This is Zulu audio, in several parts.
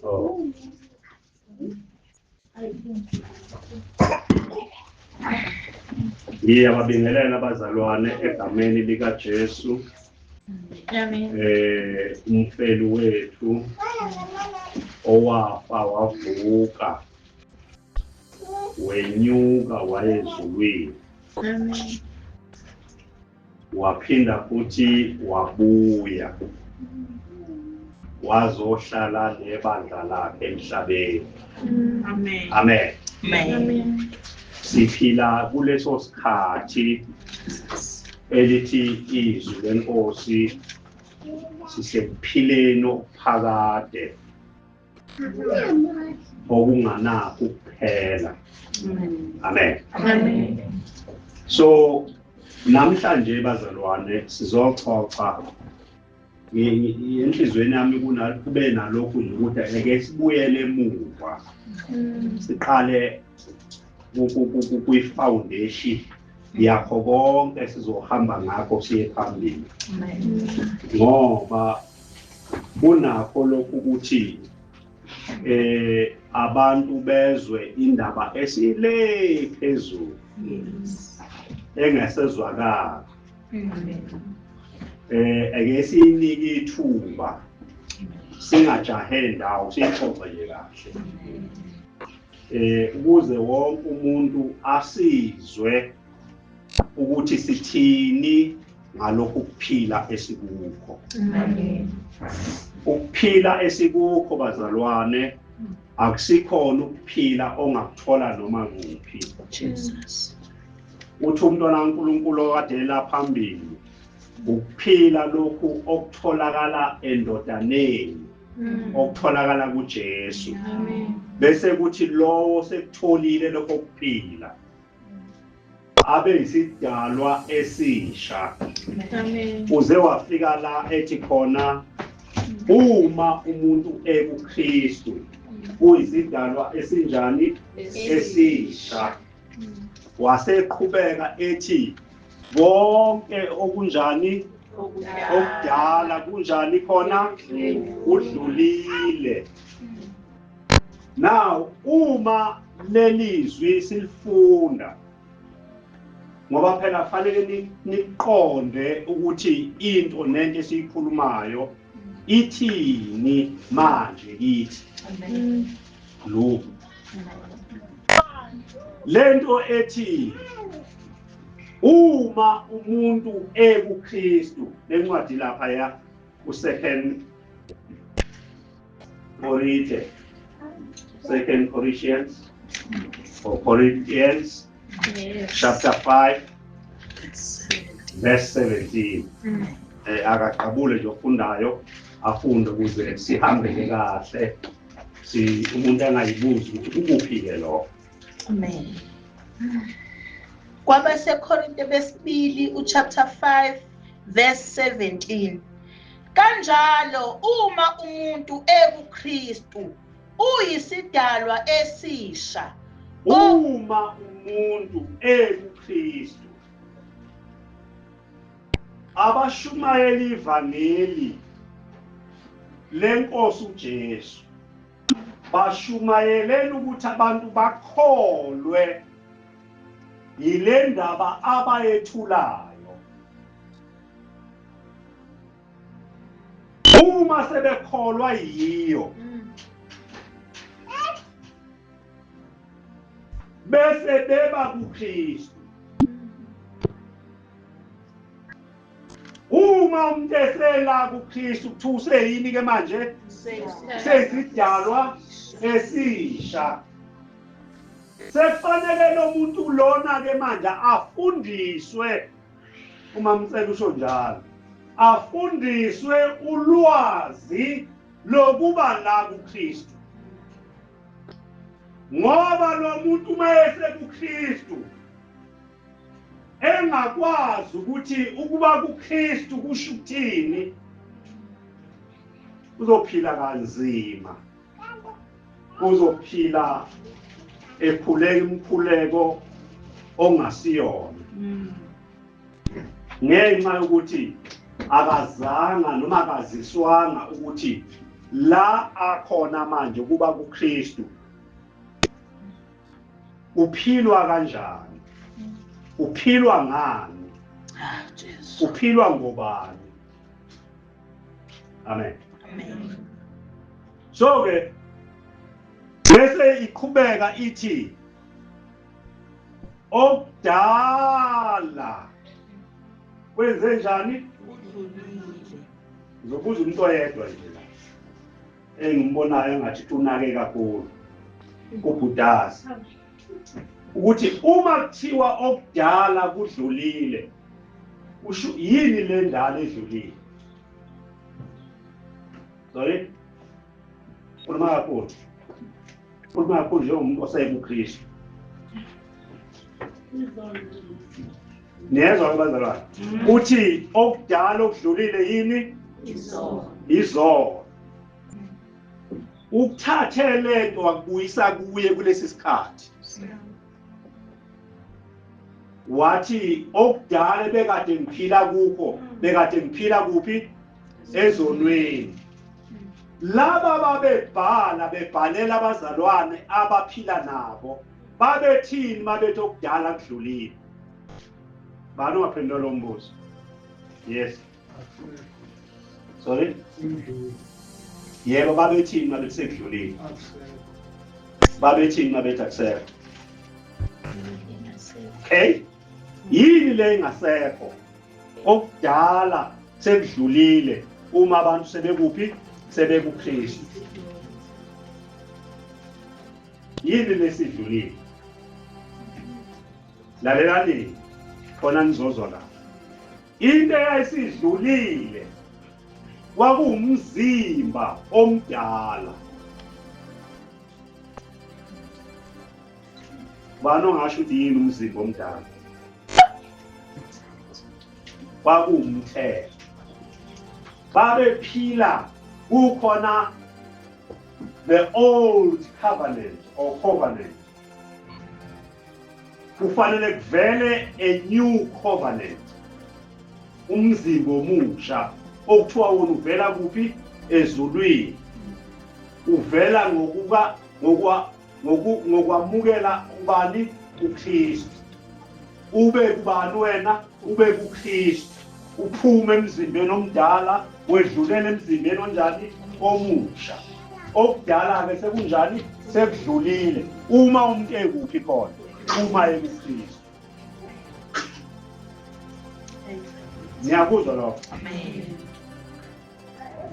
Oh. Ngiyababingelela abazalwane egameni likaJesu. Amen. Umfeli wethu owafa wavuka wenyuka wayezulwini. Amen. Waphinda futhi wabuya wazohlala nebandla lakhe emhlabeni. Amen. Amen. Amen. Siphila kuleso sikhathi elithi izwi lenkosi sisekuphileni okuphakade okunganakho ukuphela. Amen. Amen. So namhlanje bazalwane sizoxoxa enhlizweni yami kube nalokhu nje ukuthi ake sibuyele emuva siqale kwi-foundation yakho konke sizohamba ngakho siye phambili, ngoba kunakho lokhu ukuthi abantu bezwe indaba esile phezulu engesezwakala. Ake siyinike ithuba singajahe ndawo, siyixoxe nje kahle ukuze wonke umuntu asizwe ukuthi sithini ngalokhu kuphila esikukho. Amen. Ukuphila esikukho bazalwane akusikhona ukuphila ongakuthola noma kuphi. Jesus. Uthi umntwana kaNkulunkulu okade la phambili, ukuphila lokhu okutholakala endodaneni, okutholakala kuJesu. Amen. Bese kuthi lowo sekutholile lokho kuphila abe isidalwa esisha. Amen. Uze wafika la ethi khona uma umuntu ekuKristu uyisidalwa esinjani? Esisha. Waseqhubeka ethi konke okunjani okudala kunjani khona kudlulile. Now uma lelizwi silifunda, ngoba phela fanele niqonde ukuthi into nento esiyikhulumayo ithini manje kithi. Lo lento ethi uma umuntu ekuKristu, lencwadi lapha ya u2 Corinthians, 2 Corinthians or Corinthians chapter 5 verse 17. Akaqabule nje ofundayo afunde ukuze sihambe kahle, si umuntu angayibuzi ukuthi ukuphi ke lokho. Amen. KwabaseKorinte besibili uchapter 5 verse 17. Kanjalo uma umuntu ekuKristu uyisidalwa esisha. Uma umuntu ekuKristu, abashumayela ivangeli lenkosi uJesu bashumayelela ukuthi abantu bakholwe yile ndaba abayethulayo. Uma sebekholwa yiyo bese beba kuKristu. Uma umuntu esela kuKristu kuthiwa useyini ke manje? Seyisidalwa esisha. Sekufanele lo muntu lona ke manje afundiswe, uma mcela usho njalo, afundiswe ulwazi lokuba la kuKristu. Ngoba lo muntu uma esekuKristu engakwazi ukuthi ukuba kuKristu kusho ukuthini, uzophila kanzima, uzophila ekhuleka imkhuleko ongasiyona, ngenxa yokuthi akazanga noma akaziswanga ukuthi La akhona manje kuba kuKristu uphilwa kanjani, uphilwa ngani, uphilwa ngobani? Amen. Amen. So ke bese iqhubeka ithi okudala kwenze njani? Ngizobuza umuntu oyedwa nje la engimbonayo engathi unake kakhulu, ubhudazi, ukuthi uma kuthiwa okudala kudlulile, usho yini le ndala edlulile? Sorry, khuluma kakhulu, khuluma kakhulu njengomuntu osekuKristu. Niyezwa ke bazalwane, uthi okudala okudlulile yini? Izono. Ukuthathe lento wakubuyisa kuye kulesi sikhathi, wathi okudala bekade ngiphila kukho, bekade ngiphila kuphi? Ezonweni. Laba babebhala bebhalela abazalwane abaphila nabo, babethini mabethi okudala kudlulile? Bani ongaphendula lo mbuzo? Yes, sorry. Yebo, babethini mabethi sekudlulile? Babethini mabethi akusekho? Okay, yini le engasekho? Okudala sekudlulile uma abantu sebekuphi? SebekuKristu. Yini lesidlulile? Lalelani khona nizozwa la. Into eyayisidlulile kwakuwumzimba omdala. Bani ongasho ukuthi yini umzimba omdala? Kwakuwumthetho. Babephila kukhona the old covenant or covenant. Kufanele kuvele a new covenant, umzimba omusha okuthiwa wona uvela kuphi? Ezulwini. Uvela ngokuka ngokwa ngokwamukela ubani? uKristu. Ube kubani wena? Ube kuKristu. Uphume emzimbeni omdala wedlulele emzimbeni onjani? Omusha. Okudala-ke sekunjani? Sekudlulile. Uma umuntu ekuphi khona? Uma ekuKristu. Niyakuzwa lokho?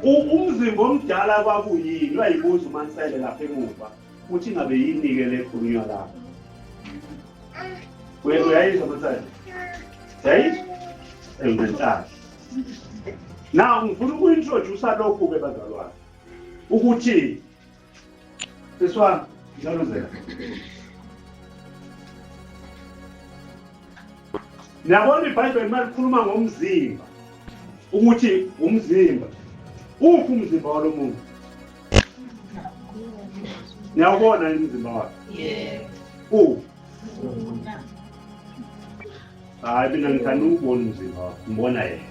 Umzimba omdala kwakuyini? Uyayibuza uMansele lapha emuva uthi ingabe yini-ke le khulunywa lapha? Uyayizwa Mansele? Uyayizwa? Engenhlanhla. Now ngifuna uku-introduce lokhu-ke bazalwane ukuthi sisi wami ngicela. Niyabona iBhayibheli uma likhuluma ngomzimba ukuthi umzimba uphi umzimba walo muntu? Niyawubona yini umzimba wakhe? Yebo. Uphi? Hayi, mina ngithanda ukubona umzimba wakhe, ngibona yena.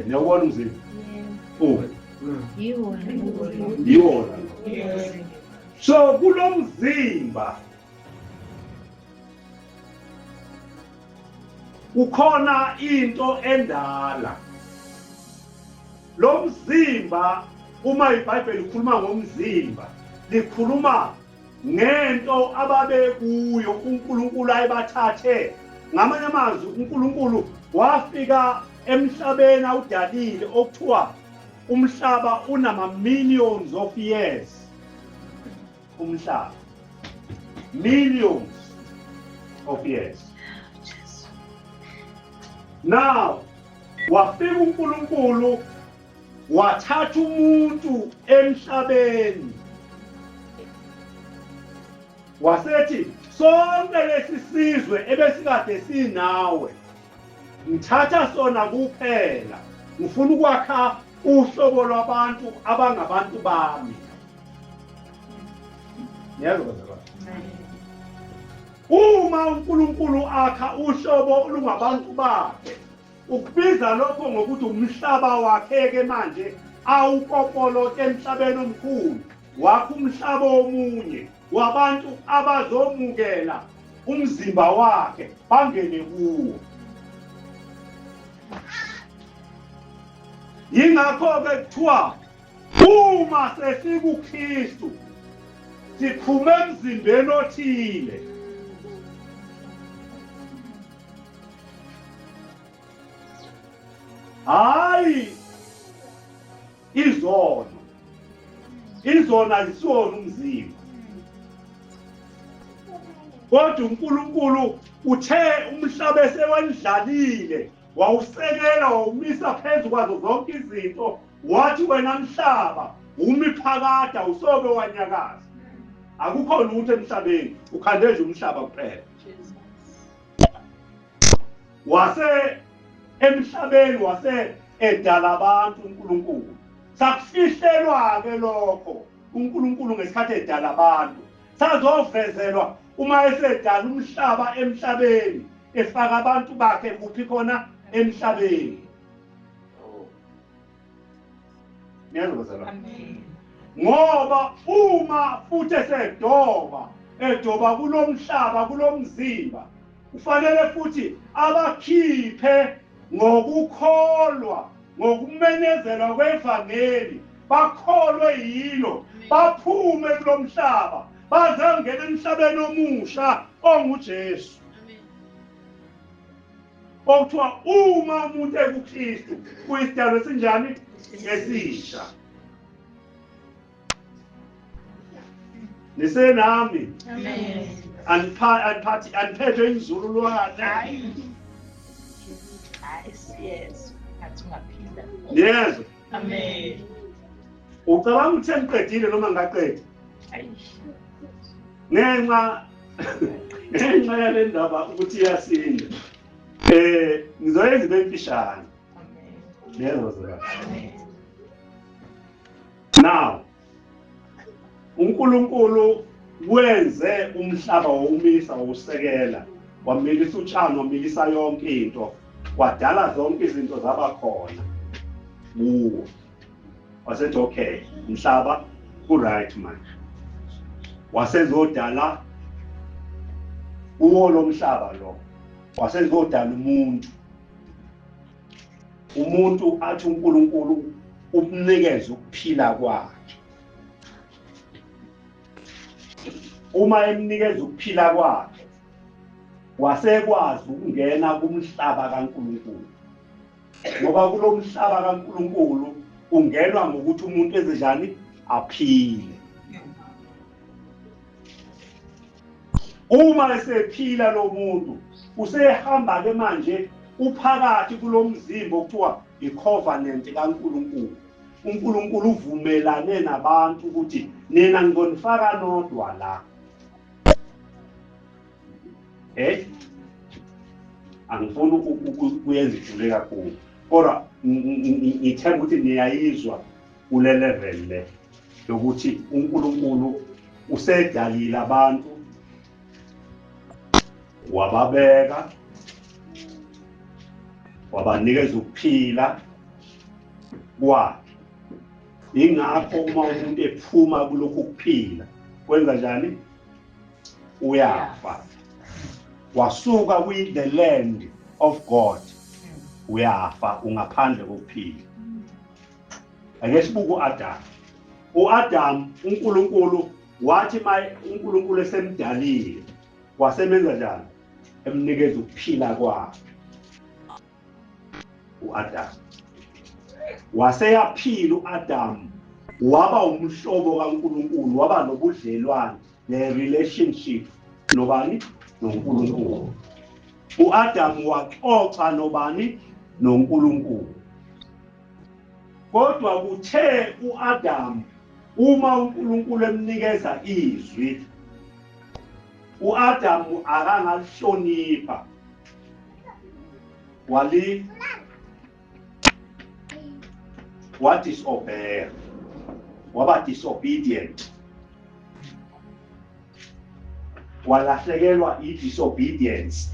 Niyawubona umzimba? Uphi? Yiwona. So kulomzimba kukhona into endala. Lo mzimba, uma iBhayibheli likhuluma ngomzimba, likhuluma ngento ababekuyo uNkulunkulu ayebathathe. Ngamanye amazwi, uNkulunkulu wafika emhlabeni awudalile, okuthiwa umhlaba unama millions of years. Umhlaba millions of years. Now wafika uNkulunkulu wathatha umuntu emhlabeni, wasethi sonke lesi sizwe ebesikade sinawe ngithatha sona kuphela, ngifuna ukwakha uhlobo lwabantu abangabantu bami. Niyazwa bazalwane? Uma uNkulunkulu akha uhlobo olungabantu bakhe, Ukubiza lokho ngokuthi umhlaba wakhe-ke manje awukopolote emhlabeni omkhulu, wakho umhlaba omunye wabantu abazomukela umzimba wakhe bangene kuwo. Yingakho-ke kuthiwa uma sesikuKristu siphume emzimbeni othile. Hayi izono, izono azisiwona umzimba, kodwa uNkulunkulu uthe umhlaba esewendlalile wawusekela wawumisa phezu kwazo zonke izinto, wathi wena mhlaba umi phakade, awusoke wanyakaza. Akukho lutho emhlabeni, ukhande nje umhlaba kuphela. Wase emhlabeni wase edala abantu uNkulunkulu. Sakufihlelwa-ke lokho uNkulunkulu ngesikhathi edala abantu, sazovezelwa uma esedala umhlaba emhlabeni, efaka abantu bakhe kuphi khona emhlabeni. Niyezwa bazalwane? Ngoba uma futhi esedoba, edoba kulomhlaba, kulomzimba, kufanele futhi abakhiphe ngokukholwa, ngokumenyezelwa kwevangeli, bakholwe yilo, baphume kulomhlaba, bazongena emhlabeni omusha onguJesu. Okuthiwa uma umuntu ekuKristu uyisidalwa esinjani? Esisha. Nisenami? Amen. Aniphathi aniphethwe inzululwane. Hayi. Hayi siyezwa. Ngathi ungaphila. Niyezwa? Amen. Ucabanga ukuthi sengiqedile noma ngingaqedi? Ayi. Ngenxa yale ndaba ukuthi iyasinda. Ngizoyenza ibe mfishane. Amen. Niyezwa bazalwane? Amen. Now, uNkulunkulu wenze umhlaba wawumisa, wawusekela, wamilisa utshani, wamilisa yonke into, wadala zonke izinto zaba khona kuwo. Wasethi okay, umhlaba ku-right manje. Wasezodala kuwo lo mhlaba lo, wasezodala umuntu. Umuntu athi uNkulunkulu umnikeze ukuphila kwakhe. Uma emnikeza ukuphila kwakhe, wasekwazi ukungena kumhlaba kaNkulunkulu. Ngoba kulomhlaba kaNkulunkulu ungenwa ngokuthi umuntu enze njani? Aphile. Uma esephila lo muntu, usehamba ke manje uphakathi kulomzimba okuthiwa i-covenant kaNkulunkulu. uNkulunkulu uvumelane nabantu ukuthi nina ngizonifaka nodwa la. Angifuni ukuyenza ijule kakhulu, kodwa ngithemba ukuthi niyayizwa kule level le yokuthi uNkulunkulu usedalile abantu, wababeka, wabanikeza ukuphila kwakhe. Ingakho uma umuntu ephuma kulokhu kuphila kwenza njani? Uyafa. Wasuka kwi the land of God, uyafa, ungaphandle kokuphila. Ake sibuke uAdam. uAdam uNkulunkulu wathi maye uNkulunkulu esemdalile wasemenza njani? Emnikeza ukuphila kwakhe uAdam. Waseyaphila uAdam, waba umhlobo kaNkulunkulu, waba nobudlelwane, the relationship nobani? NoNkulunkulu. uAdam waxoxa nobani? NoNkulunkulu. Kodwa kuthe uAdam uma uNkulunkulu emnikeza izwi, uAdam akangalihlonipha, wali wa disobey, waba disobedient, walahlekelwa i-disobedience.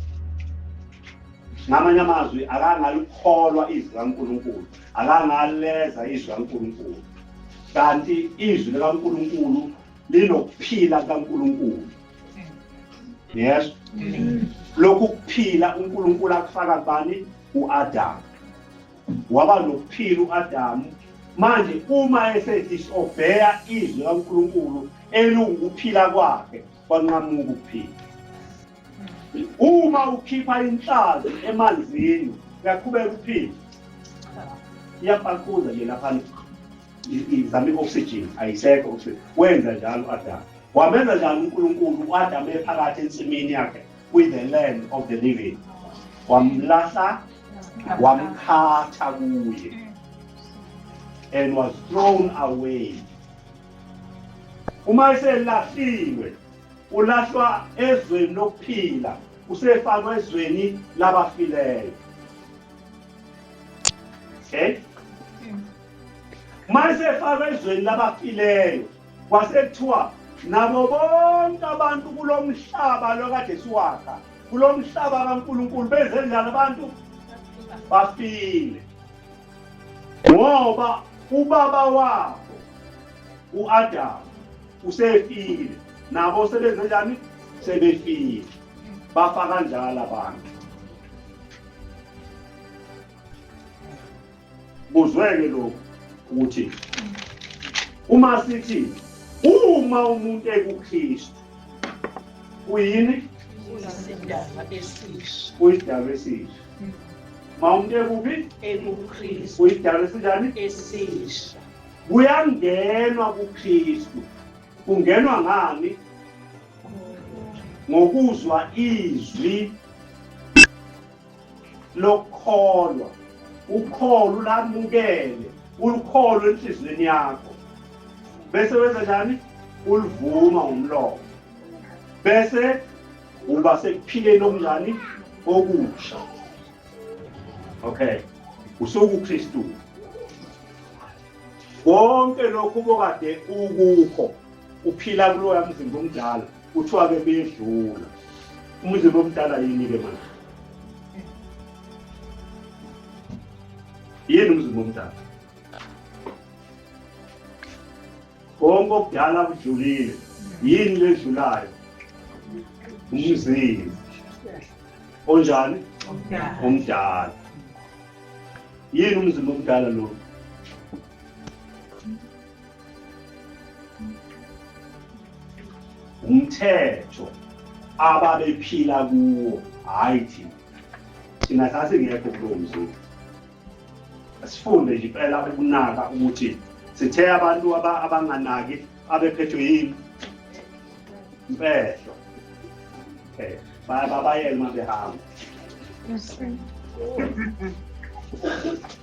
Ngamanye amazwi akangalikholwa izwi likaNkulunkulu, akangaleza izwi likaNkulunkulu. Kanti izwi likaNkulunkulu linokuphila kaNkulunkulu. Yes. Lokhu kuphila uNkulunkulu akufaka kubani? uAdam. Waba nokuphila uAdam. Manje uma esedisobheya izwi likaNkulunkulu elukuphila kwakhe, kwanqamuka ukuphila. Uma ukhipha inhlazi emanzini, uyaqhubeka ukuphila. Iyabhaquza nje lapha, izama i-oxygen, ayisekho oxygen. Wenza njalo uAdam. Wamenza njani uNkulunkulu uAdam ephakathi ensimini yakhe with the land of the living? Wamlahla, wamkhatha kuye, and was thrown away. Uma eselahliwe, ulahlwa ezweni lokuphila, usefakwe ezweni labafileyo. Okay? Uma esefakwe ezweni labafileyo, kwasekuthiwa nabo bonke abantu kulomhlaba lokade siwakha, kulomhlaba kaNkulunkulu benze njani abantu? Bafile. Ngoba ubaba wabo uAdam usefile, nabo sebenze njani? Sebefile. Bafa kanjalo abantu. Kuzweke lokhu ukuthi uma sithi uma umuntu ekuKristu uyini? Uyisidalwa esisha. Uyisidalwa esisha. Ma umuntu ekuphi? EkuKristu. Uyisidalwa esinjani? Esisha. Kuyangenwa kuKristu. Kungenwa ngani? Ngokuzwa izwi lokukholwa. Ukholo ulamukele, ulikholwe enhliziyweni yakho, bese wenza njani? Ulivuma ngomlomo, bese uba sekuphileni okunjani? Okusha. Okay, usukuKristu. Konke lokhu bokade ukukho uphila kuloya mzimba omdala, kuthiwa ke bedlula. Umzimba omdala yini ke manje? Yini umzimba omdala? Konke okudala kudlulile. Yini ledlulayo? Umzimba onjani? Omdala. Yini umzimba omdala lo? Umthetho ababephila kuwo, hayi thina. Thina sasingekho kulowo mzimba. Sifunde nje impela ukunaka ukuthi sithe abantu abanganaki abephethwe yini? Impehlo. Bayababayela uma behamba.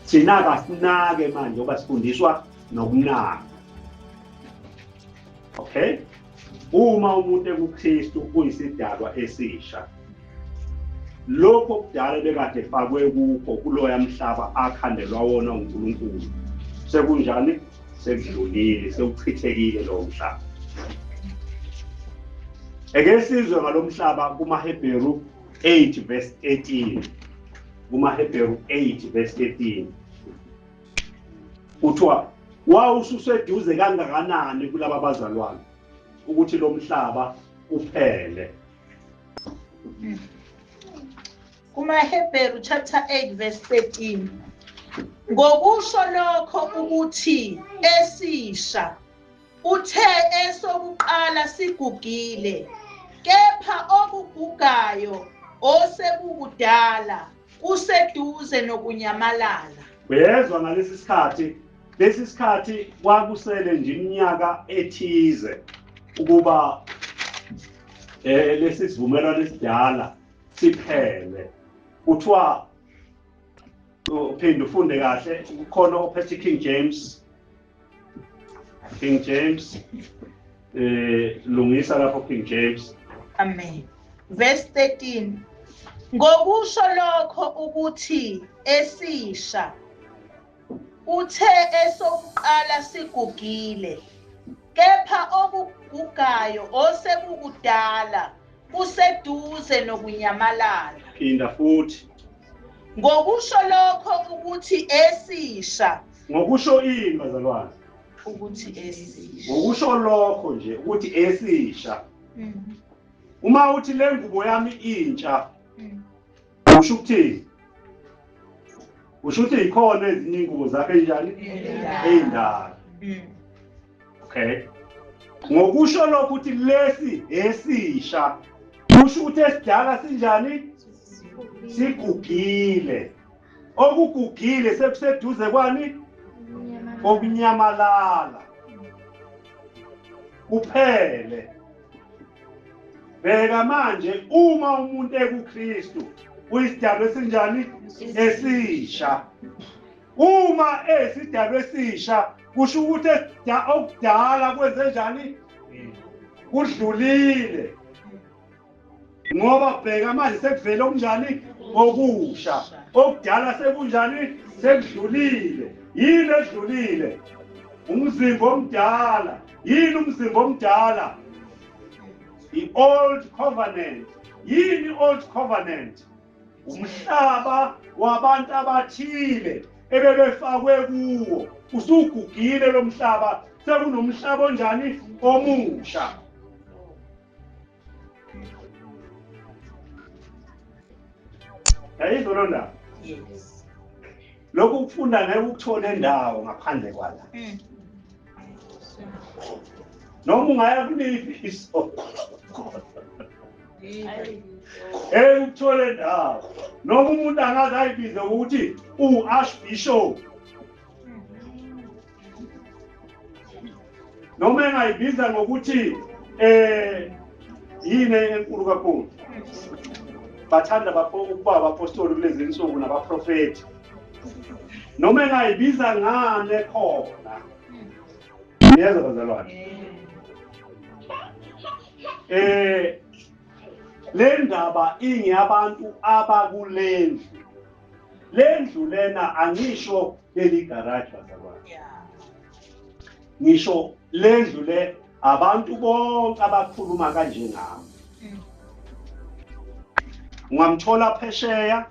Thina kasinake manje ngoba sifundiswa nokunaka. Okay? Uma umuntu ekuKristu uyisidalwa esisha. Lokho kudala bekade efakwe kukho kuloya mhlaba akhandelwa wona uNkulunkulu. Sekunjani? Sekudlulile, sekuchithekile lowo mhlaba. Eke sizwe ngalomhlaba kumaHebheru 8 verse 13. KumaHebheru 8 verse 13. Kuthiwa wawususeduze kangakanani kulaba bazalwane ukuthi lo mhlaba uphele. KumaHebheru chapter 8 verse 13. Ngokusho lokho ukuthi esisha uthe esokuqala sigugile, kepha okugugayo osekukudala kuseduze nokunyamalala. Uyezwa ngalesi sikhathi, lesi sikhathi kwakusele nje iminyaka ethize ukuba lesi sivumelwano esidala siphele. Kuthiwa uphinde ufunde kahle, kukhona ophethe King James. King James lungisa lapho King James. Amen. Verse 13. Ngokusho lokho ukuthi esisha uthe esokuqala sigugile, kepha okugugayo osekukudala kuseduze nokunyamalala. Phinda futhi. Ngokusho lokho ukuthi esisha. Ngokusho ini bazalwane? Ukuthi esisha. Ngokusho lokho nje ukuthi esisha. Uma uthi le ngubo yami intsha, usho ukuthini? Usho ukuthi ikhona ezinye ingubo zakhe enjani? Eyindala. Okay. Ngokusho lokho ukuthi lesi esisha, kusho ukuthi esidala sinjani? Sigugile. Okugugile sekuseduze kwani? Okunyamalala. Kuphele. Bheka manje uma umuntu ekuKristu uyisidalwa esinjani? Esisha. Uma esidalwa esisha kusho ukuthi okudala kwenze njani? Kudlulile. Ngoba bheka manje sekuvele okunjani? Okusha. Okudala sekunjani? Sekudlulile. Yini edlulile? Umzimba omdala. Yini umzimba omdala? The old covenant. Yini old covenant? Umhlaba wabantu abathile ebebefakwe kuwo usugugile lo mhlaba, sekunomhlaba onjani? Omusha. Yayizwa loo ndaba? Yes. Lokhu kufunda ngeke ukuthole endawo ngaphandle kwala. Noma ungaya kuliphi isonto, ukuthole ndawo. Noma umuntu angaze ayibize ukuthi uwu-archbishop, noma engayibiza ngokuthi yini enkulu kakhulu. Bathanda ukuba abapostoli kulezi insuku nabaprofethi, noma engayibiza ngane khona. Niyezwa bazalwane? Le ndaba ingeyabantu abakulendlu. Le ndlu lena angisho leli garage bazalwane. Ngisho le ndlu le abantu bonke abakhuluma kanje ngami. Ungamthola phesheya,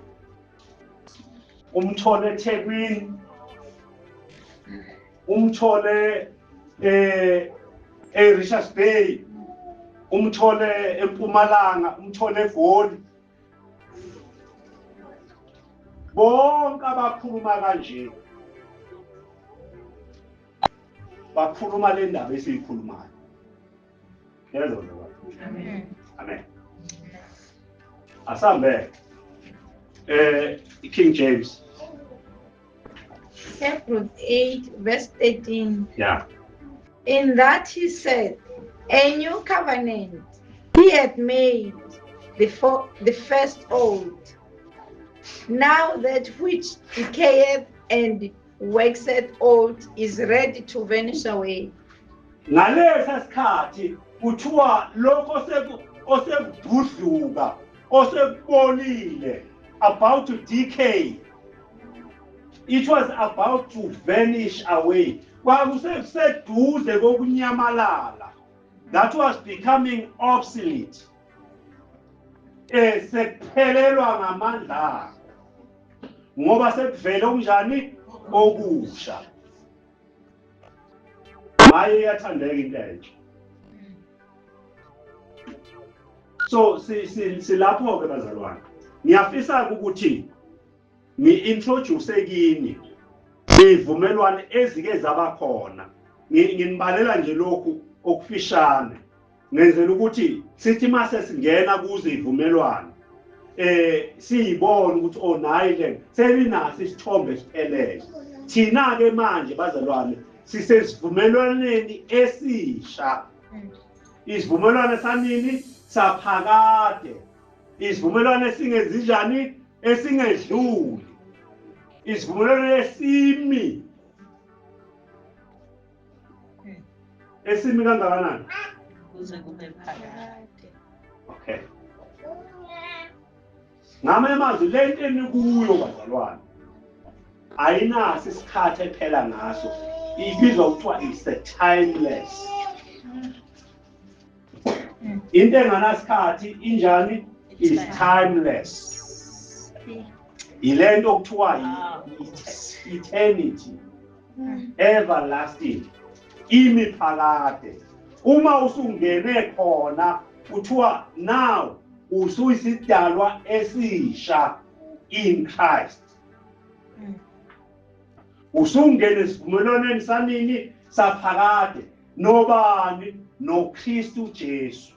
umthole eThekwini, umthole eRichards Bay, umthole eMpumalanga, umthole eGoli. Bonke abakhuluma kanje bakhuluma le ndaba esiyikhulumayo. Yezwa bazalwane? Amen. Amen. Asambe. King James. Hebrews 8 verse 13. Yeah. In that he said, a new covenant he had made the first old. Now that which decayeth and waxeth old is ready to vanish away. Ngalesa sikhathi kuthiwa lokho osekubhudluka, osekubolile, about to decay, it was about to vanish away. Kwakuseduze kokunyamalala. That was becoming obsolete. Sekuphelelwa ngamandla ngoba sekuvele okunjani? Okusha. Maye iyathandeka into entsha. So silapho ke bazalwane. Ngiyafisa ukuthi ngi-introduce kini ivumelwano ezike zaba khona. Nginibalela nje lokhu okufishane ngenzela ukuthi sithi mase singena kuze ivumelwano siyibone ukuthi oh nayi le selinaso isithombe esiphelele. Thina ke manje bazalwane sisesivumelwaneni esisha. Isivumelwano sanini? Saphakade. Isivumelwano esingenzinjani? Esingedluli. Isivumelwano esimi. Esimi kangakanani? Kuze kube phakade. Okay. Ngamanye amazwi le nto enikuyo bazalwane ayinaso isikhathi ephela ngaso. Ibizwa kuthiwa is the timeless. Into enganasikhathi injani? Is timeless. Yilento okuthiwa eternity, everlasting, imi phakade. Uma usungene khona kuthiwa now usuyisidalwa esisha in Christ. Usungene esivumelwaneni sanini? Saphakade. Nobani? NoKristu Jesu.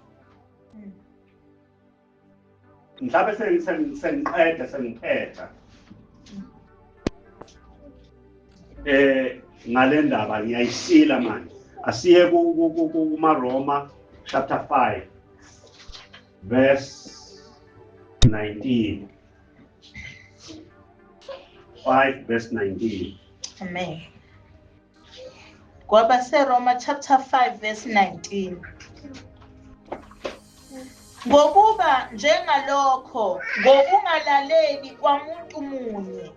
Mhlawumbe sengiqeda sengiphetha ngale ndaba ngiyayisila manje. Asiye kumaRoma chapter 5 verse 19. 5 verse 19. Amen. KwabaseRoma chapter 5 verse 19. Ngokuba njengalokho ngokungalaleli kwamuntu munye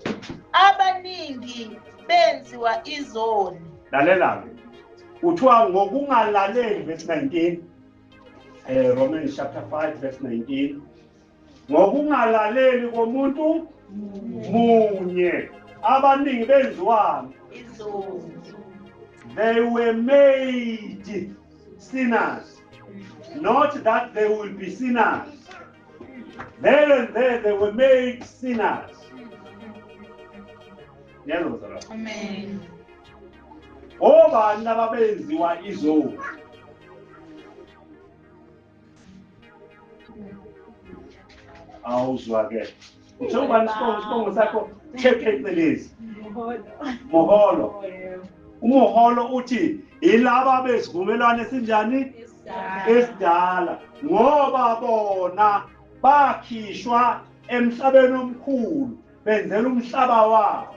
abaningi benziwa izoni. Lalela ke. Kuthiwa ngokungalaleli verse 19. Romans chapter 5 verse 19. Ngokungalaleli komuntu munye abaningi benziwani? Izoni. They were made sinners. Not that they will be sinners. There and there they were made sinners. Amen. Obani ababenziwa izoni? Awuzwa ke. Uthe ubani isibongo sakho? Phecelezi. Muholo. Umuholo uthi yilaba besivumelwano esinjani? Esidala. Ngoba bona bakhishwa emhlabeni omkhulu benzela umhlaba wabo.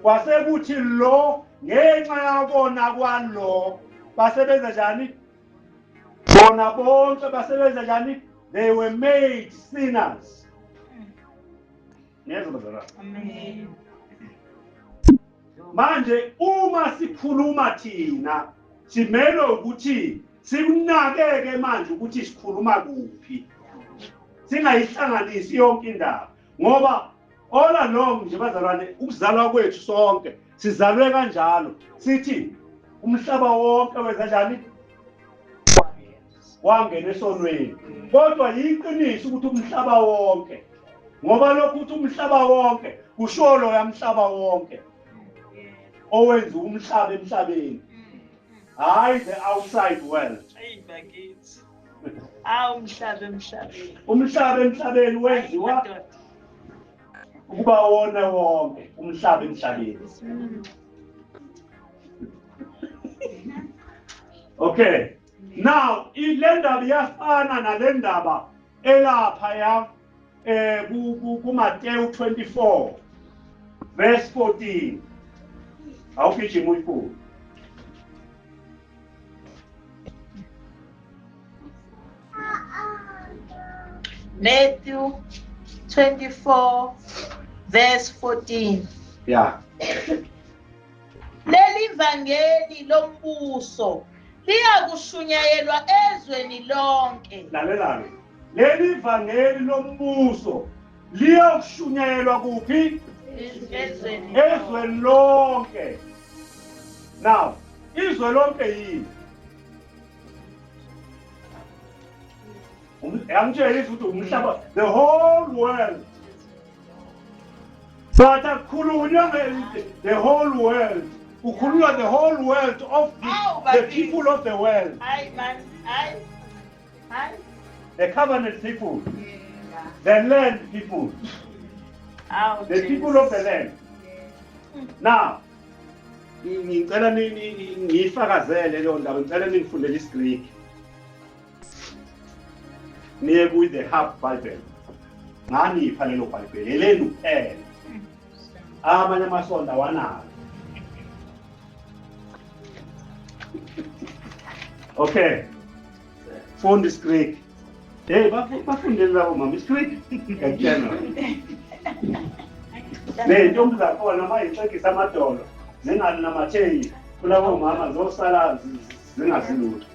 Kwase kuthi lo ngenxa yabona kwalo basebenza njani? Bona bonke basebenza njani? They were made sinners. Ngiyezwa bazalwane. Amen. Manje uma sikhuluma thina simele ukuthi sikunakeke manje ukuthi sikhuluma kuphi. Singayihlanganisi yonke indaba ngoba all along nje bazalwane ukuzalwa kwethu sonke sizalwe kanjalo, sithi umhlaba wonke wenza njani? Wangena esonweni. Kodwa yiqiniso ukuthi umhlaba wonke, ngoba lokhu ukuthi umhlaba wonke kusho lo yamhlaba wonke owenza umhlaba emhlabeni, hayi the outside world. Hey bakithi. Awu umhlaba emhlabeni. Umhlaba emhlabeni wenziwa ukuba wona wonke umhlaba emhlabeni. Okay. Now ile ndaba iyafana nale ndaba elapha ya kuMateyu 24 verse 14. Awugijima uyifunde. Matthew 24 verse 14. Yeah. Leli vangeli lombuso liyakushunyayelwa ezweni lonke. Lalela-ke. Leli vangeli lombuso liyakushunyayelwa kuphi? Ezweni Ezweni lonke. Now, izwe lonke yini? Angitshela ukuthi umhlaba, the whole world. But akukhulunywa the whole world. Kukhulunywa the whole world of the people of the world. Hayi man, hayi. Hayi. The covenant people. The land people. The people of the land. Now, ngicela ngiyifakazele leyo ndaba, ngicela ningifundele isiGreek. Niye ku the Hub Bible. Nganipha lelo Bible, elenu kuphela. Amanye amasonto awanalo. Okay. Funda isiGreek. Hey, bafundele labo mama isiGreek. Ngiyakutshela. Ney'ntombi zakhona uma yixegisa amadolo zinganamatheli kulabo mama zosala zingazi lutho.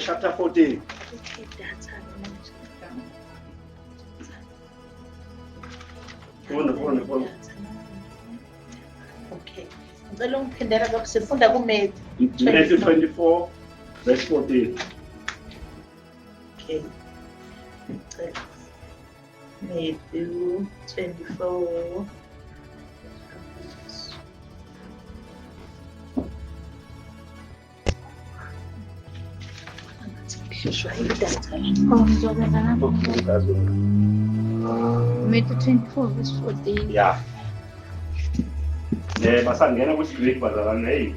Chapter 14. Funda, funda, funda. Okay. Ngicela ungiphindela lokho sifunda kuMatthew. Matthew 24 verse 14. Okay. Ngicela. Matthew 24. Ngihlushwa idatha. Oh, ngizokwenza ngapha. Matthew 24 verse 14. Yeah. Basangena kwisiGreek bazalwane, hey,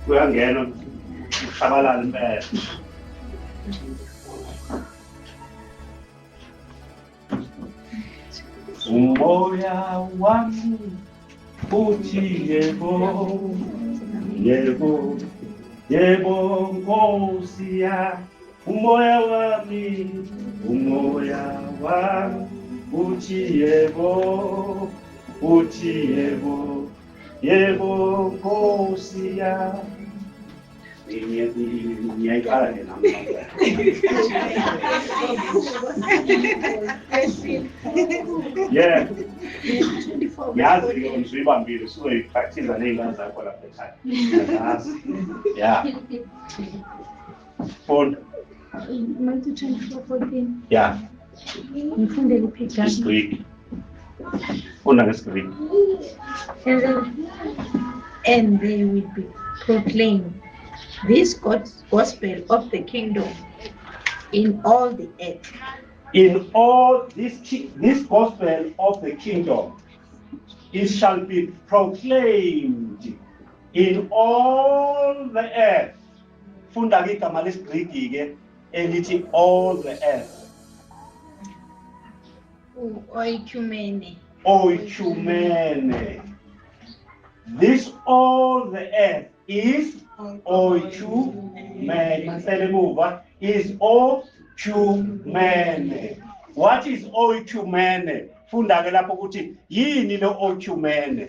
kuyangena kushabalala impela. Umoya wami uthi yebo, yebo, yebo Nkosi yami. Umoya wami uthi yebo, uthi yebo, yebo Nkosi yami. Ngiyayiqala nje nami. Yeah. Yazi ke ngizuyibambile usuzoyipractice ney'ngane zakho lapha ekhaya. Yazi. Yeah. Funda. Matthew 24 14. Yeah. Ngifunde liphi igama? IsiGreek. Funda ngesiGreek. And they will be proclaimed this gospel of the kingdom in all the earth. In all this gospel of the kingdom, it shall be proclaimed in all the earth. Funda ke igama lesiGreki ke elithi all the earth. Oikumene. Oikumene. This all the earth is oikumene. Is oikumene. What is oikumene? Funda ke lapho ukuthi yini lo oikumene?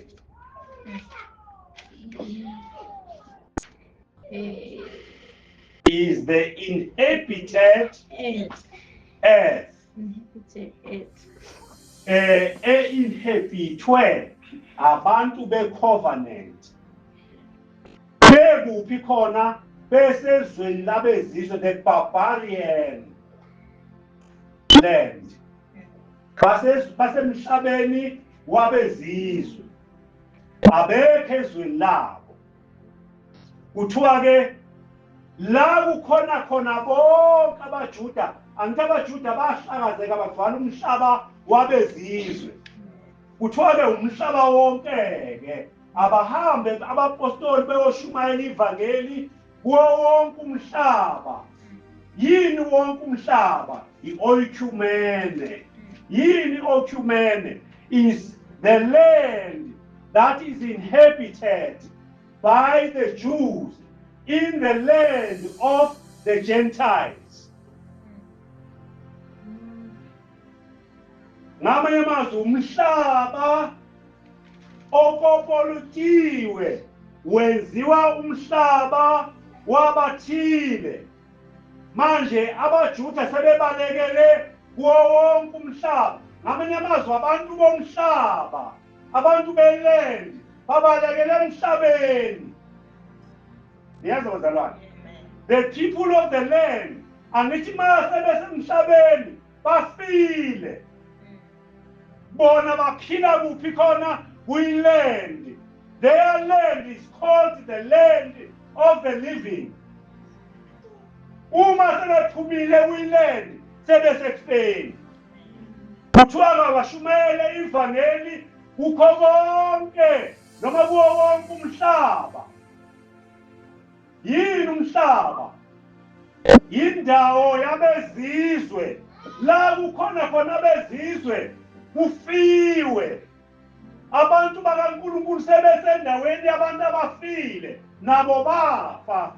Is the inhabited earth. E-inhabitwe abantu be-covenant. Bekuphi khona? Besezweni labezizwe, the barbarian land. Basemhlabeni wabezizwe, abekho ezweni labo. Kuthiwa ke la kukhona khona bonke abaJuda, angithi abaJuda bahlakazeka bagcwala umhlaba wabezizwe. Kuthiwa ke umhlaba wonke ke abahambe abapostoli beyoshumayela ivangeli kuwo wonke umhlaba. Yini wonke umhlaba? I-oikumene. Yini oikumene? Is the land that is inhabited by the Jews in the land of the Gentiles. Ngamanye amazwi, umhlaba okopolotiwe wenziwa umhlaba wabathile. Manje abaJuda sebebalekele kuwo wonke umhlaba. Ngamanye amazwi, abantu bomhlaba, abantu beland babalekele emhlabeni. Niyazi bazalwane, the people of the land, angithi mase besemhlabeni bafile. Bona baphila kuphi khona? Kwi-land. Their land is called the land of the living. Uma sebephumile kwi-land sebesekufeni. Kuthiwa kabashumayele ivangeli kukho konke noma kuwo wonke umhlaba. Yini umhlaba? Indawo yabezizwe, la kukhona khona abezizwe kufiwe. Abantu bakaNkulunkulu sebesendaweni yabantu abafile, nabo bafa.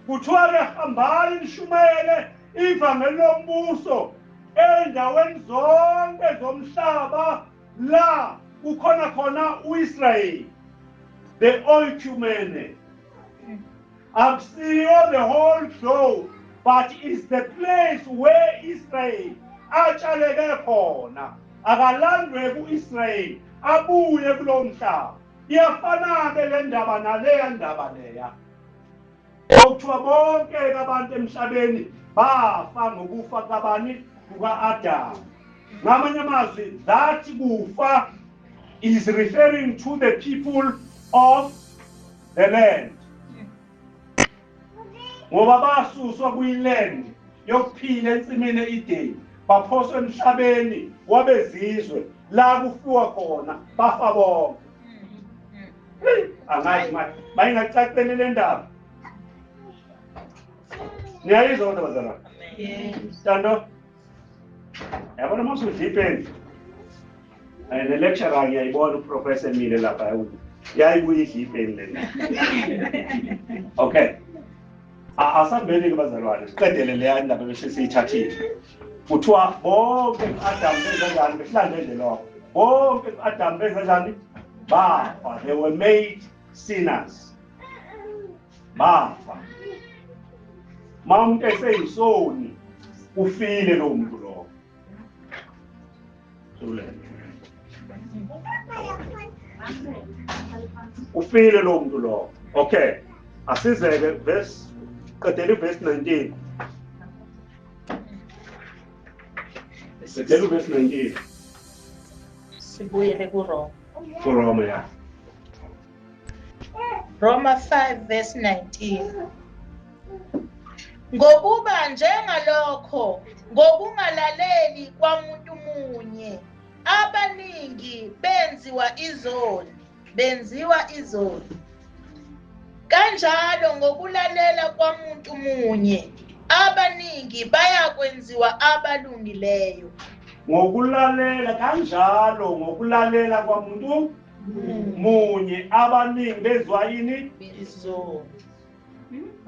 Kuthiwa ke hambani nishumayele ivangeli lombuso endaweni zonke zomhlaba la kukhona khona uIsrayeli, the oikumene. Akusiyo the whole globe, but is the place where Israel atshaleke khona. Akalandwe ku-Israyeli abuye kulowo mhlaba. Iyafana-ke le ndaba naleya ndaba leya. Okuthiwa bonke abantu emhlabeni bafa ngokufa kabani? Kuka-Adamu. Ngamanye amazwi, that kufa is referring to the people of the land. Ngoba basuswa kwi-land yokuphila ensimini e-Edeni, baphoswa emhlabeni wabezizwe la kufiwa khona, bafa bonke. Angazi manje bayingacaceli le ndaba. Niyayizwa kodwa bazalwane? Ntando, yabona uma usudla ipeni, le lecturer ngiyayibona uprofessor emile lapha, yayibuye idla ipeni le. Okay. Asambeni-ke bazalwane, siqedele leya ndaba bese siyithathile. Kuthiwa bonke ku-Adamu benza njani? Besilande nje lokho. Bonke ku-Adamu benza njani? Bafa. They were made sinners. Bafa. Ma umuntu eseyisoni, ufile lowo muntu lowo. Ufile lowo muntu lowo. Okay. Asizeke verse, qedela iverse 19. Qedela uverse 19. Sibuyele kuRoma. KuRoma, ya. Roma 5 verse 19. Ngokuba njengalokho ngokungalaleli kwamuntu munye abaningi benziwa izoni, benziwa izoni. Kanjalo ngokulalela kwamuntu munye abaningi bayakwenziwa abalungileyo. Ngokulalela kanjalo, ngokulalela kwamuntu munye abaningi bezwa yini? Izoni.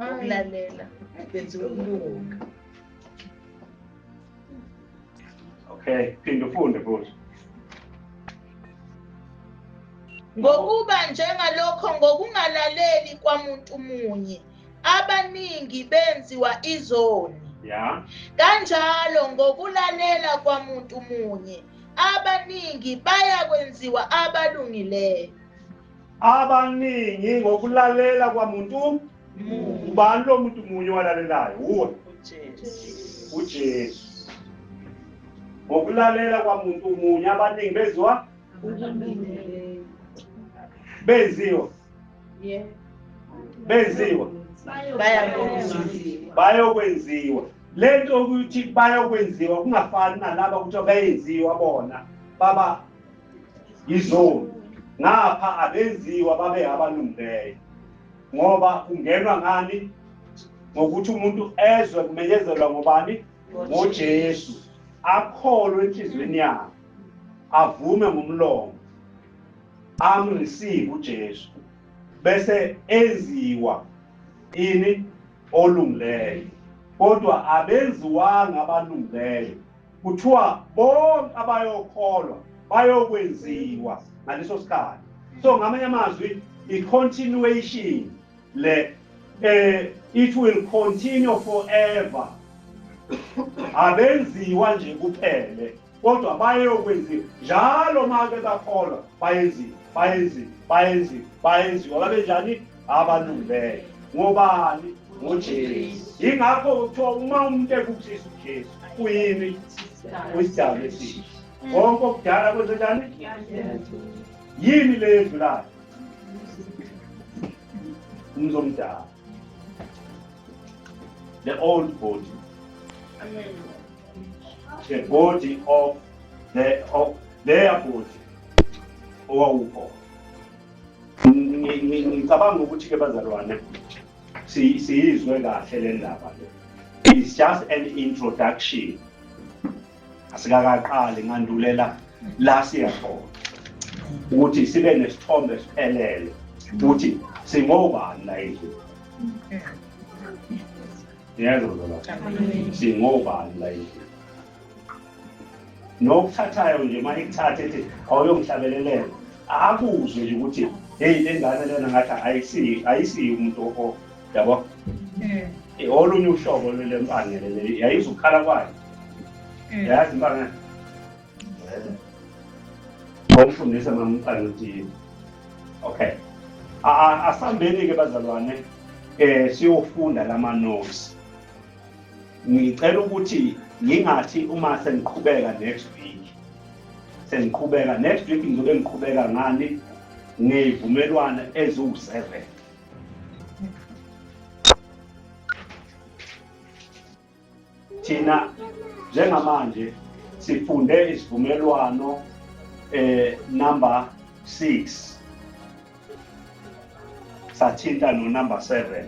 Ukulalela benziwa ukulunga. Okay, phinda ufunde futhi. Ngokuba njengalokho ngokungalaleli kwamuntu munye abaningi benziwa izoni. Ya. Kanjalo ngokulalela kwamuntu munye abaningi bayakwenziwa abalungileyo. Abaningi ngokulalela kwamuntu ubani lo muntu munye walalelayo? Uwe. uJesu. uJesu. Ngokulalela kwamuntu munye abaningi bezwa benziwa. Benziwa. Bayakwenziwa. Bayokwenziwa. Lento ukuthi bayokwenziwa kungafani nalaba ukuthi bayenziwa bona baba izoni. Ngapha abenziwa babe abalungileyo. Ngoba kungenwa ngani? Ngokuthi umuntu ezwe kumenyezelwa ngobani? NgoJesu. Akholwe enhliziyweni yakhe. Avume ngomlomo. Amreceive uJesu. Bese enziwa ini olungileyo. Kodwa abenziwanga abalungileyo. Kuthiwa bonke abayokholwa bayokwenziwa ngaleso sikhathi. So ngamanye amazwi i-continuation le, it will continue forever. Abenziwa nje kuphele, kodwa bayokwenziwa njalo make bakholwa, bayenziwa, bayenziwa, bayenziwa, bayenziwa babe njani? Abalungileyo. Ngobani? NgoJesu. Yingakho kuthiwa uma umuntu ekuKristu uJesu uyini? Uyisidalwa esisha. Konke okudala kwenze njani? Yini le edlulayo? Umzomdala. The old body. The body of the of their body owawukhona. Ngicabanga ukuthi ke bazalwane siyizwe kahle le ndaba le. It's just an introduction. Asikakaqali, ngandulela la siya khona. Ukuthi sibe nesithombe esiphelele ukuthi singobani la endlini. Yebo bazalwane. Singobani la endlini. Nokuthathayo nje uma ikuthatha ethi awuyongihlabelelela, akuzwe nje ukuthi hey le ngane lena ngathi ayisiyi umuntu yabo. Olunye uhlobo lwempangele le yayizwa ukukhala kwayo. Yazi impangele. Ngomfundisa mamqalutini. Okay. Asambeni ke bazalwane siyofunda lama notes. Ngicela ukuthi ngingathi uma sengiqhubeka next week. Sengiqhubeka next week ngizobe ngiqhubeka ngani ngezivumelwano eziwu7. Thina njengamanje sifunde isivumelwano number 6 sathinta no number 7.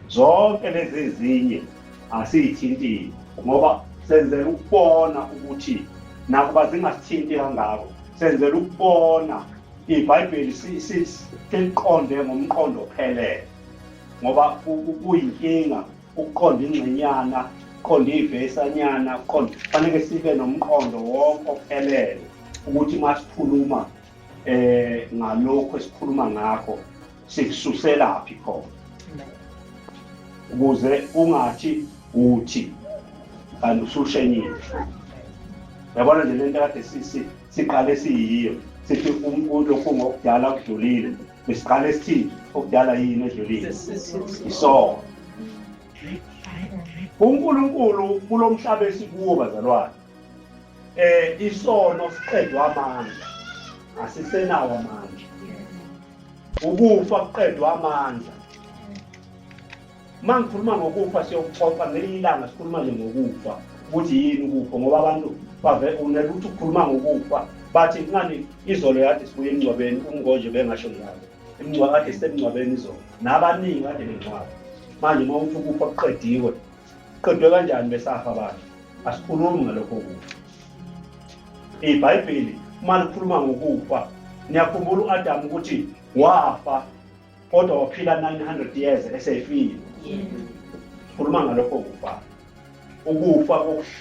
Zonke lezi ezinye asiyithintile ngoba senzela ukubona ukuthi nakuba zingasithinti kangako, senzela ukubona iBhayibheli siliqonde ngomqondo ophelele, ngoba kuyinkinga ukuqonda ingxenyana, ukuqonda ivesanyana, ukuqonda kufanele sibe nomqondo wonke ophelele ukuthi masikhuluma ngalokho esikhuluma ngakho sikususelaphi khona, ukuze ungathi uthi kanti usushenyile. Yabona nje lento kade siqale siyiyo, sithi lokhu ngokudala kudlulile, besiqale sithi okudala yini edlulile? Isono. uNkulunkulu kulomhlaba esikuwo bazalwane, isono siqedwa amandla, asisenawo amandla. Ukufa kuqedwa amandla. Uma ngikhuluma ngokufa siyokuxoxa ngelinye ilanga, sikhuluma nje ngokufa ukuthi yini ukufa, ngoba abantu bave unele ukuthi ukhuluma ngokufa bathi kungani izolo yade sibuye emngcwabeni umngoje bengasho njalo. Imngcwabo kade sisemngcwabeni izolo, nabaningi kade bengcwaba. Manje uma uthi ukufa kuqediwe, kuqedwe kanjani besafa abantu? Asikhulumi ngalokho kufa. iBhayibheli uma likhuluma ngokufa, niyakhumbula u-Adamu ukuthi wafa kodwa waphila 900 years esefile. Khuluma ngalokho kufa, ukufa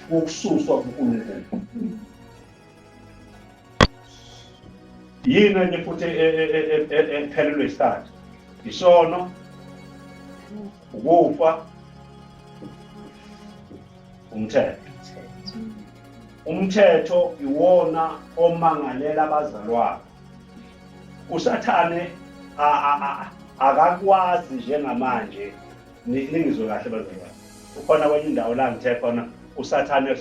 kokususwa kuNkulunkulu. Yini enye futhi ephelelwe isikhathi? Isono, ukufa, umthetho. Umthetho iwona omangalela abazalwane. uSathane akakwazi njengamanje, ningizwe kahle bazalwane. Ukhona kwenye indawo la ngithe khona uSathane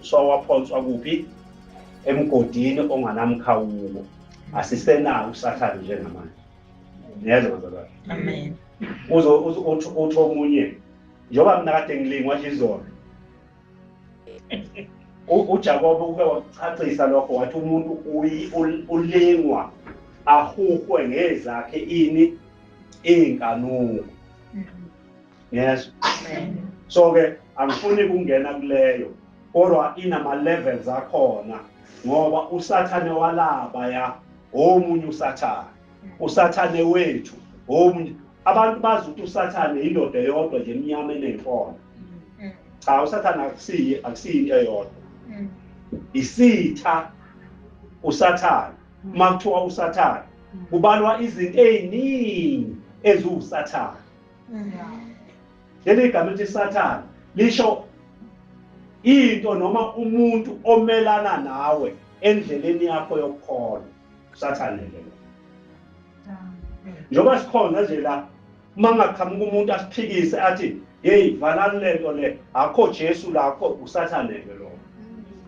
sewaphonswa kuphi? Emgodini onganamkhawulo. Asisenawo uSathane njengamanje. Niyezwa bazalwane? Amen. Uzo uthi omunye, njengoba mina kade ngilingwa nje izolo, uJakobe uke wakuchacisa lokho, wathi umuntu ulingwa ahuhwe ngezakhe ini inkanuko. Yes. So ke angifuni ukungena kuleyo, kodwa inama levels akhona, ngoba uSathane walaba ya omunye uSathane, uSathane wethu omunye. Abantu bazi ukuthi uSathane indoda eyodwa nje emnyama eney'mpondo. Cha, uSathane akusiye into eyodwa, isitha uSathane. Uma kuthiwa uSathane kubalwa izinto ey'ningi eziwuSathane. Leli gama elithi Sathane lisho into noma umuntu omelana nawe endleleni yakho yokukholwa. Sathane ke lo. Njengoba sikhona nje la, uma ngaqhamuka umuntu asiphikise athi hey valani lento le, akho Jesu lakho, uSathane ke lo.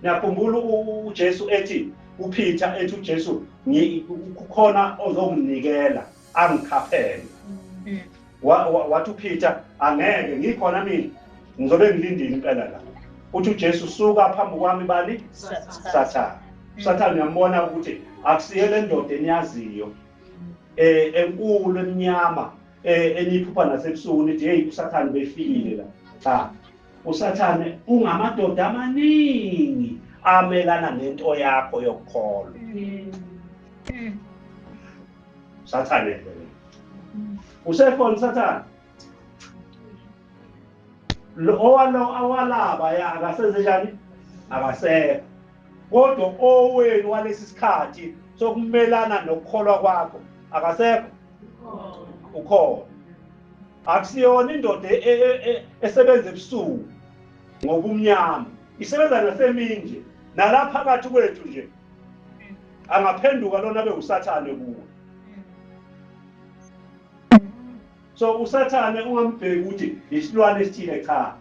Niyakhumbula uJesu ethi uPeter ethi uJesu kukhona ozonginikela angikhaphele. Wathi uPeter angeke ngikhona mina, ngizobe ngilindile impela la. Uthi uJesu suka phambi kwami bani? Sathane. Sathane uyambona ukuthi akusiye le ndoda eniyaziyo enkulu emnyama eniphupha nasebusuku nithi hey uSathane befikile la. Cha, uSathane ungamadoda amaningi amelana nento yakho yokukholwa. Sathane usekhona uSathane lo owalo awalaba ya akasenze njani? Akasekho. Kodwa owenu walesi sikhathi sokumelana nokukholwa kwakho akasekho, ukhona. Akusiyona indoda esebenza ebusuku ngobumnyama, isebenza nasemini nje, nalapha phakathi kwethu nje. Angaphenduka lona abe usathane kuwe. So usathane ungambheki ukuthi isilwane esithile, cha.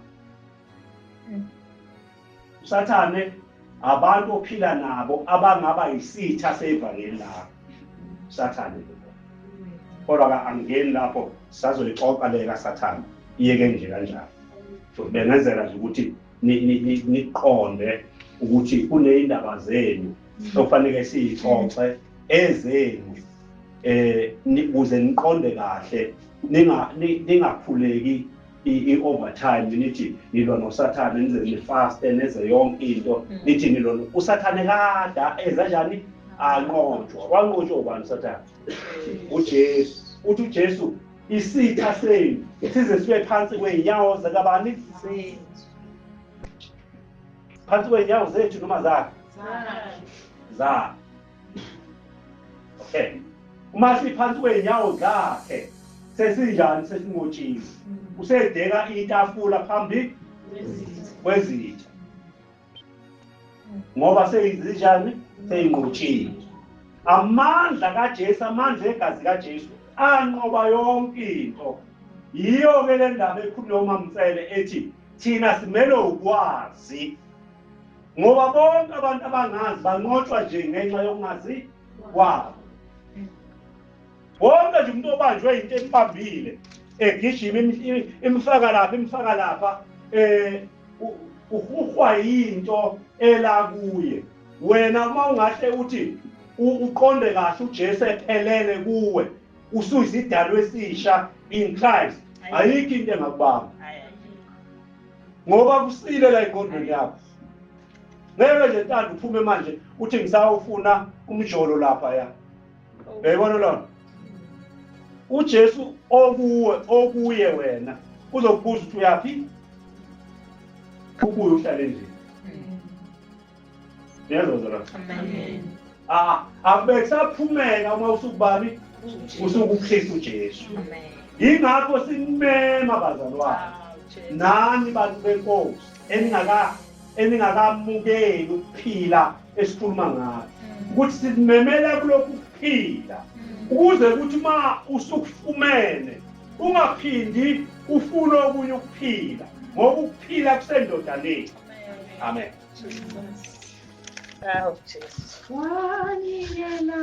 Usathane abantu ophila nabo abangaba yisitha sevangeli lakho. Usathane lo. Kodwa ka angeni lapho, sazoyixoxa le kaSathane. Iyeke nje kanjalo. So bengenzela nje ukuthi niqonde ukuthi kuneyindaba zenu okufanele siyixoxe ezenu, ukuze niqonde kahle, ningakhuleki i-overtime, nithi nilwa noSathane, nize nifaste, neze yonke into, nithi nilwa uSathane. Kada eza njani? Anqotshwa. Wanqotshwa ubani uSathane? UJesu. Uthi uJesu, isitha senu size sibe phansi kwey'nyawo zakabani? Phansi kwey'nyawo zethu noma zakhe? Zakhe. Okay, uma siphansi kwey'nyawo zakhe, sesinjani? Sesinqotshiwe. Usedeka itafula phambi kwezitha ngoba seyizinjani? Seyinqotshiwe. Amandla kaJesu, amandla egazi kaJesu anqoba yonke into. Yiyo-ke le ndaba ekhulunywa uMamsele ethi thina simele ukwazi, ngoba bonke abantu abangazi banqotshwa nje ngenxa yokungazi kwabo. Wonke nje umuntu obanjwe into embambile, egijima, imfaka lapha, imfaka lapha, uhuhwa yinto ela kuye. Wena uma ungahle uthi uqonde kahle, uJesu ephelele kuwe, usuyisidalwa esisha in Christ, ayikho into engakubamba ngoba kusile la engqondweni yakho. Ngeke nje, ntando, uphume manje uthi ngisawufuna umjolo lapha. Ya, uyayibona lona uJesu okuwe, okuye wena, uzokubuza ukuthi uyaphi, ubuye uhlale endlini. Yezwa zona? Amen. Ah, akube kusaphumeka uma usukubani, usukuKristu Jesu. Amen. Yingakho simema, bazalwane, Awu, Jesu. nani bantu benkosi eningakamukeli ukuphila esikhuluma ngakho, ukuthi simemela kulokhu kuphila ukuze ukuthi uma usukufumene ungaphindi ufune okunye ukuphila, ngoba ukuphila kusendodaneni. Amen. Jesus. Awu, Jesu. Wanikela.